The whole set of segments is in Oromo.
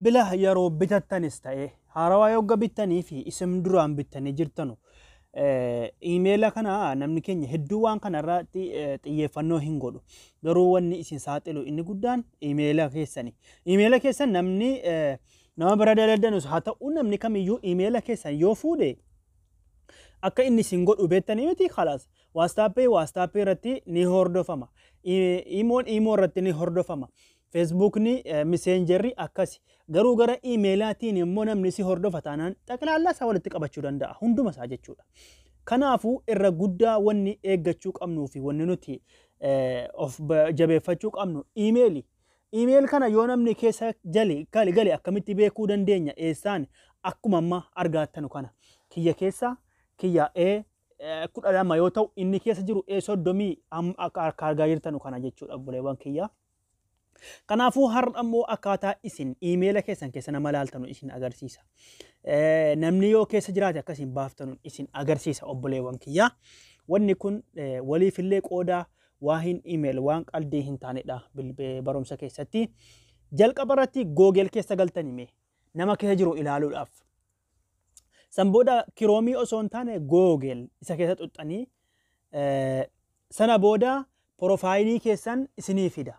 Bilbila yeroo bitattanis ta'e, haarawaa yogga bittanii fi isin duraan bittanii jirtanu, iimeela kana namni keenya hedduu waan kana irratti xiyyeeffannoo hin godhu. Garuu wanni isin saaxilu inni guddaan iimeela keessani. Iimeela keessan namni nama bira daladanus haa ta'u, namni kamiyyuu iimeela keessan yoo fuudhe akka inni isin godhu beektanii miti? Khalaas, WhatsAppii irratti ni hordofama. Imoon imoo irratti ni hordofama. Facebookni, Messengerri akkasi. Garuu gara iimeelaatiin immoo namni si hordofa taanaan xaqlaallaa isaa walitti qabachuu danda'a. Hunduma isaa jechuudha. Kanaafuu irra guddaa wanni eeggachuu qabnuu fi wanni nuti of jabeeffachuu qabnu iimeeli. Iimeel kana yoo namni keessa jale gale gale akkamitti beekuu dandeenya? Eessaan? Akkuma amma argaattanu kana. Kiyya keessa kiyya E 12 yoo ta'u, inni keessa jiru E 30 akka argaa jirtanu kana jechuudha, obboleewwan kiyya. Kanaafuu har'a immoo akkaataa isin iimeela keessan keessa nama laaltanu isin agarsiisa. Namni yoo keessa jiraate akkasiin baaftanu isin agarsiisa, obboleewwan kiyya. Wanni kun waliifillee qoodaa, waa hin iimeel waan qaldii hin taanedha barumsa keessatti. Jalqaba irratti Google keessa galtanii mee nama keessa jiru ilaaluudhaaf. San booda Chromeii osoo hin taane Google isa keessa xuxxanii, sana booda profileii keessan isinii fida.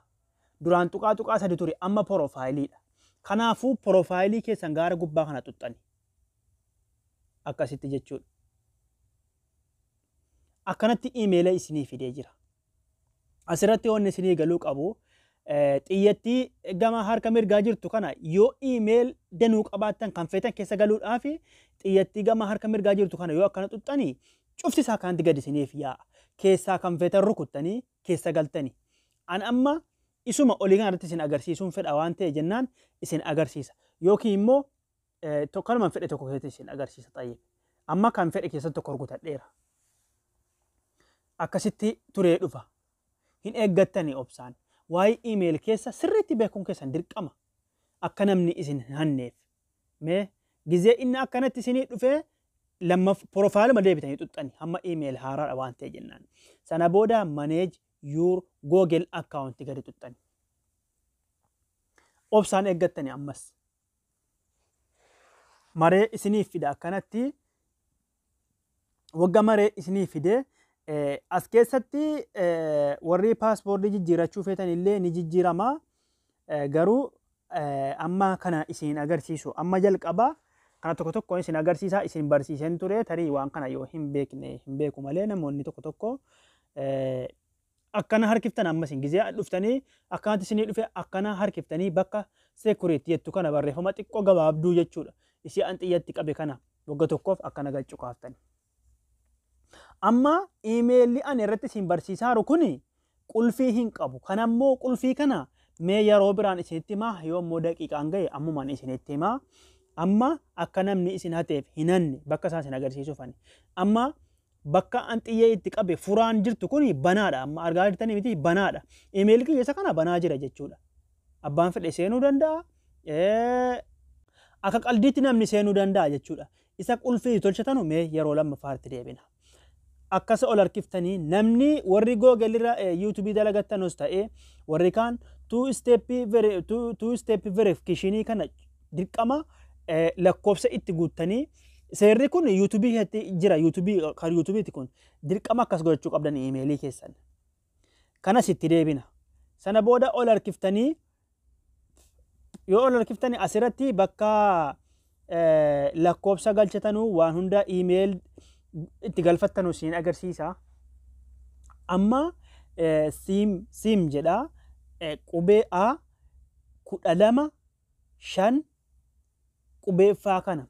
Duraan tuqaa tuqaa sadi ture, amma profileiidha. Kanaafuu profileii keessan gaara gubbaa kana xuxxani. Akkasitti jechuudha. Akkanatti iimeela isinii fidee jira. Asirratti wanni isinii galuu qabu, xiyyattii gama harka mirgaa jirtu kana yoo iimeel danuu qabaattan kan feetan keessa galuudhaaf, xiyyattii gama harka mirgaa jirtu kana yoo akkana xuxxanii cufti isaa kanatti gadi isiniif yaa'a. Keessaa kan feetan rukuttanii keessa galtani. An amma isuma olii kanarratti isin agarsiisuun fedha waan ta'e jennaan isin agarsiisa. Yookiin immoo kanuma fedhe tokko keessatti isin agarsiisa xayyee. Amma kan fedhe keessatti tokko rukutadheera. Akkasitti turee dhufa. Hin eeggattanii obsaan. Waa'ee iimeel keessa sirriitti beekuun keessan dirqama. Akka namni isin hin hanneef. Mee gizee inni akkanatti isinii dhufee lammaf profileuma deebitanii xuxxani, hamma iimeel haaraadha waan ta'e jennaan. Sana booda "Manage your Google account" gadi xuxxani. Obsaan eeggattanii ammas. Maree isiniif fida. Akkanatti wagga maree isinii fide, as keessatti warri passwordii jijjiirachuu feetan illee ni jijjiirama. Garuu amma kana isin agarsiisu. Amma jalqaba kana tokko tokkoon isin agarsiisa, isin barsiiseen ture. Tarii waan kana yoo hin beekne hin beeku malee, namoonni tokko tokko akkana harkiftan. Amma isin gizee dhuftanii akkanatti isinii dhufe, akkana harkiftanii bakka "Security" jettu kana, barreeffama xiqqoo gabaabduu jechuudha. Isii an xiyyatti qabe kana wagga tokkoof akkana galchu kaaftani. Amma iimeelli ani irratti isin barsiisaaru kuni qulfii hin qabu. Kanammoo qulfii kana mee yeroo biraan isinitti himaa, yoo immoo daqiiqaan gahe ammumaan isinitti himaa. Amma akka namni isin hateef hin hanne bakka isaa isin agarsiisuuf ani. Amma bakka an xiyyee itti qabe furaan jirtu kuni banaadha. Amma argaa jirtanii miti? Banaadha. Iimeelli kiyya isa kana banaa jira jechuudha. Abbaan fedhe seenuu danda'a. Akka qaldiitti namni seenuu danda'a jechuudha. Isa qulfii tolchatanu mee yeroo lammaffaatti deebina. Akkasa ol harkiftanii namni warri Google irra YouTubeii dalagattanuus ta'ee warri kaan two step verificationii kana dirqama lakkoofsa itti guuttanii, seerri kun YouTubeii keessatti jira, YouTubeii kan YouTubeiiti kun, dirqama akkas godhachuu qabdan iimeelii keessan. Kanas itti deebina. Sana booda ol harkiftanii, yoo ol harkiftanii asirratti bakka lakkoofsa galchatanuu waan hunda iimeel itti galfattanu siin agarsiisa. Amma siim jedha, qubee A 12 5 qubee ffaa kana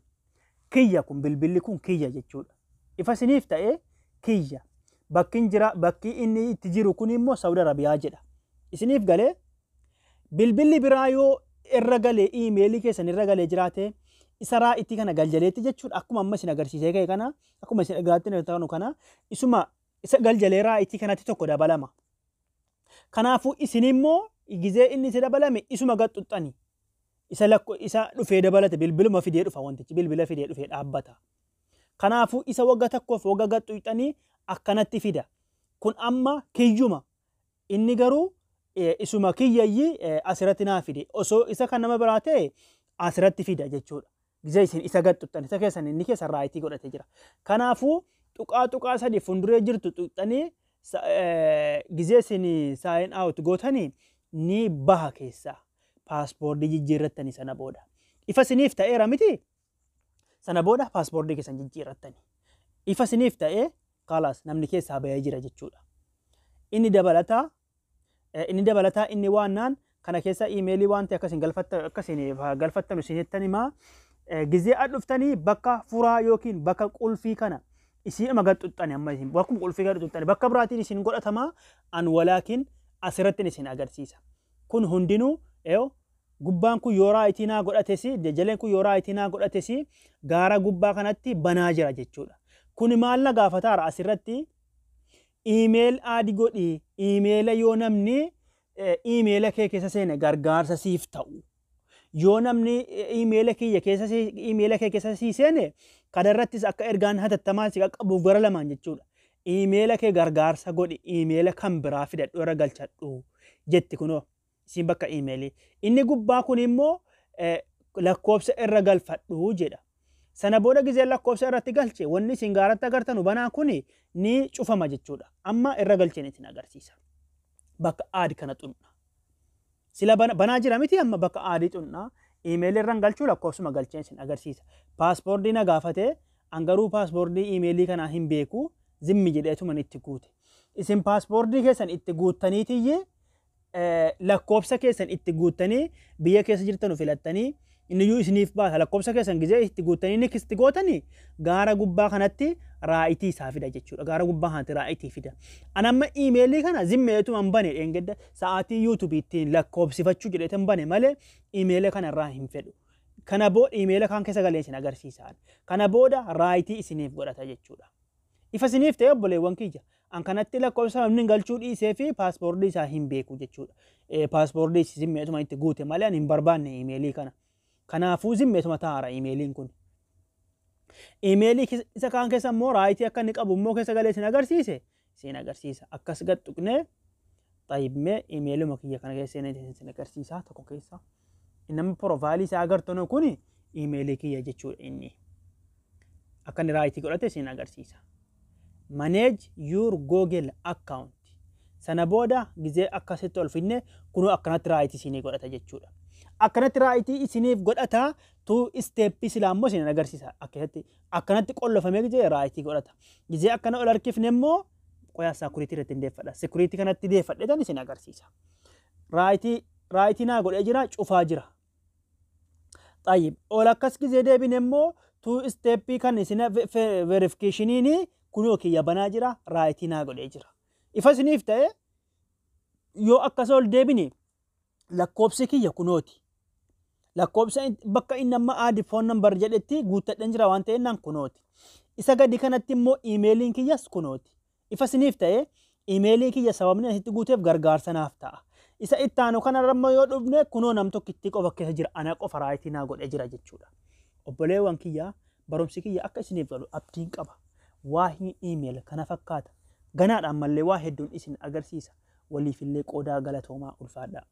kiyya kun, bilbilli kun kiyya jechuudha. Ifa isiniif ta'ee kiyya. Bakki jira, bakki inni itti jiru kun immoo Saudi Arabiyaa jedha. Isiniif galee? Bilbilli biraa yoo irra galee, iimeelii keessan irra galee jiraate, isa raa'itii kana galjaleetti jechuudha. Akkuma amma isin agarsiisee ka'e kana, akkuma isin dhagaatti ta'anu kana, isuma isa galjalee raa'itii kanatti tokko dabalama. Kanaafuu isin immoo gizee inni isa dabalame isuma gaxuxxani. Isa lakko isa dhufee dabalate, bilbiluma fidee dhufa, wantichi bilbila fidee dhufee dhaabbata. Kanaafuu isa wagga tokkoof wagga gaxuxxanii akkanatti fida. Kun amma kiyyuma. Inni garuu isuma kiyyayyi asirratti naa fide. Osoo isa kan nama biraa ta'e Asirratti fida jechuudha. Gizee isin isa gad tuqxan isa keessan inni keessa right godhatee jira. Kanaafuu tuqaa tuqaa sadi fuulduree jirtu tuqxanii gizee isin sign out gootanii ni baha keessaa password jijjiirrattanii sana booda. Ifa isiniif ta'eera miti? Sana booda password keessan jijjiirrattanii. Ifa isiniif ta'ee kalaas namni keessaa bahee jira jechuudha. Inni dabalataa inni waannaan kana keessa iimeelii waan ta'e akkasiin galfattanu isinittan himaa. Gizee ad dhuftanii bakka furaa yookiin bakka qulfii kana isin gad xuxxani, amma isin bakkuma qulfii gad xuxxani bakka biraatiin isin godhatamaa an walaakin asirratti isin agarsiisa. Kun hundinuu eeyo gubbaan kun yoo right naa godhates, jaleen kun yoo right naa godhates, gaara gubbaa kanatti banaa jira jechuudha. Kun maal na gaafataara asirratti? Email add godhi, iimeela yoo namni iimeela kee keessa seene gargaarsa siif ta'u. Yoo namni iimeela kiyya keessa iimeela kee keessa sii seene kanarrattis akka ergaan hatattamaa si qaqqabuuf gara lamaan jechuudha. Iimeela kee gargaarsa godhi, iimeela kan biraa fidadhu, irra galchadhu jetti kunoo isin bakka iimeelii. Inni gubbaa kun immoo lakkoofsa irra galfadhu jedha. Sana booda gizeen lakkoofsa irratti galche wanni isin gaaratti agartanu banaa kuni ni cufama jechuudha. Amma irra galcheen isin agarsiisa. Bakka add kana xunna. Sila banaa jira miti? Amma bakka add xunna. Iimeelii irraan galchuu lakkoofsuma galcheen isin agarsiisa. Password na gaafate, an garuu password iimeelii kanaa hin beeku, zimmi jedheetuman itti guute. Isin password keessan itti guuttaniitiyyee lakkoofsa keessan itti guuttanii biyya keessa jirtanu filattanii inniyyuu isiniif baasa. Lakkoofsa keessan gizee itti guuttanii next gootanii gaara gubbaa kanatti right isaa fida jechuudha. Gaara gubbaa kanatti right fida. An amma iimeelii kana zimmeetuman bane, dheengadda sa'aatii yuutuubii ittiin lakkoofsifachuu jedheetan bane malee iimeela kana irraa hin fedhu. Kana booda iimeela kaan keessa galee isin agarsiisa. Kana booda right isiniif godhata jechuudha. Ifa isiniif ta'e, obboleewwan kiyya? An kanatti lakkoofsa namni galchuu dhiisee fi password isaa hin beeku jechuudha. Password zimmeetuma itti guute malee ani hin barbaanne iimeelii kana. Kanaafuu zimmeetuma taa'ara iimeeliin kun. Iimeelii isa kaan keessa immoo right akka inni qabu immoo keessa galee isin agarsiise isin agarsiisa. Akkas gad tuqnee xayyibmee iimeeluma kiyya kana keessa isin agarsiisa tokko keessa. Inni profile isaa agartanu kun iimeelii kiyya jechuudha inni. Akka inni right godhate isin agarsiisa. Manage your Google account. Sana booda gizee akkasitti ol finne kunoo akkanatti right isinii godhata jechuudha. Akkanatti right isiniif godhata, two step silaa immoo isin agarsiisa. Akkasitti akkanatti qollofamee gizee right godhata. Gizee akkana ol harkifne immoo qoyaa security irratti hin deeffadha. Security kanatti deeffadhetan isin agarsiisa. Right naa godhee jira, cufaa jira. Xayyib, ol akkas gizee deebine immoo two step kan isin verificationiin kunoo kiyya banaa jira, right naa godhee jira. Ifa isiniif ta'e? Yoo akkas ol deebine lakkoobsi kiyya kunooti. Lakkoobsa bakka inni amma add phone number jedhetti guuttadhan jira waan ta'eef kunooti. Isa gadi kanatti immoo iimeeliin kiyyas kunooti. Ifa isiniif ta'e? Iimeelii kiyya sababni asitti guuteef gargaarsa naaf ta'a. Isa itti aanu kanarra immoo yoo dhufne kunoo nam tokkitti qofa keessa jira, ana qofa right naa godhee jira jechuudha. Obboleewwan kiyya, barumsi kiyya akka isiniif galu abdiin qaba. Waa'ee iimeela kana fakkaata. Ganaadhaan mallee waa hedduun isin agarsiisa. Waliifillee qoodaa, galatoomaa, ulfaadhaa.